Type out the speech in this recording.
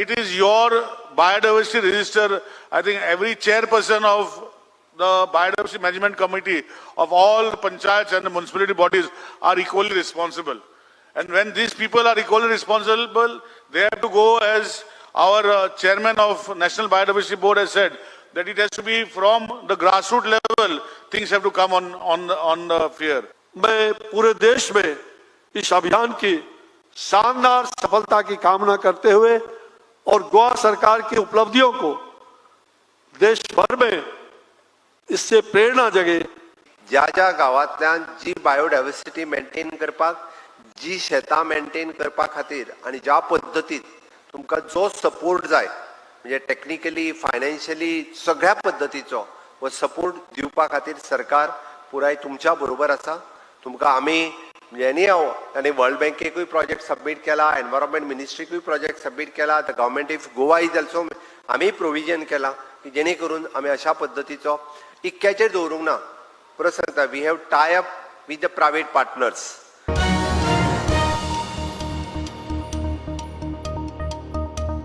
it is your biodiversity register. I think every chairperson of the biodiversity management committee of all the panchayats and the municipality bodies are equally responsible. And when these people are equally responsible, they have to go, as our chairman of National Biodiversity Board has said, that it has to be from the grassroots level, things have to come on the sphere. मैं पूरे देश में इस अभियान की शानदार सफलता की कामना करते हुए और गोवा सरकार की उपलब्धियों को देश भर में इससे प्रेरणा जगे। ज्या ज्या गांवांतल्यान जी बायोडायवर्सिटी मेंटेन करपाक, जी शेतां मेंटेन करपा खातीर आनी ज्या पद्दतीन तुमकां जो सपोर्ट जाय, म्हणजे टॅक्निकली, फायनान्शियली, सगळ्या पद्दतीचो हो सपोर्ट दिवपा खातीर सरकार पुराय तुमच्या बरोबर आसा. तुमकां आमी म्हणजे एनी हाव आनी वर्ल्ड बँकेकूय प्रोजेक्ट सबमीट केला, एनवायरमेंट मिनिस्ट्रीकूय प्रोजेक्ट सबमीट केला. The Government of Goa is also आमी प्रोविजन केलां की जेणे करून आमी अशा पद्दतीचो इक्क्याचेर दवरूंक ना. परत सांगता, we have tie up with the private partners.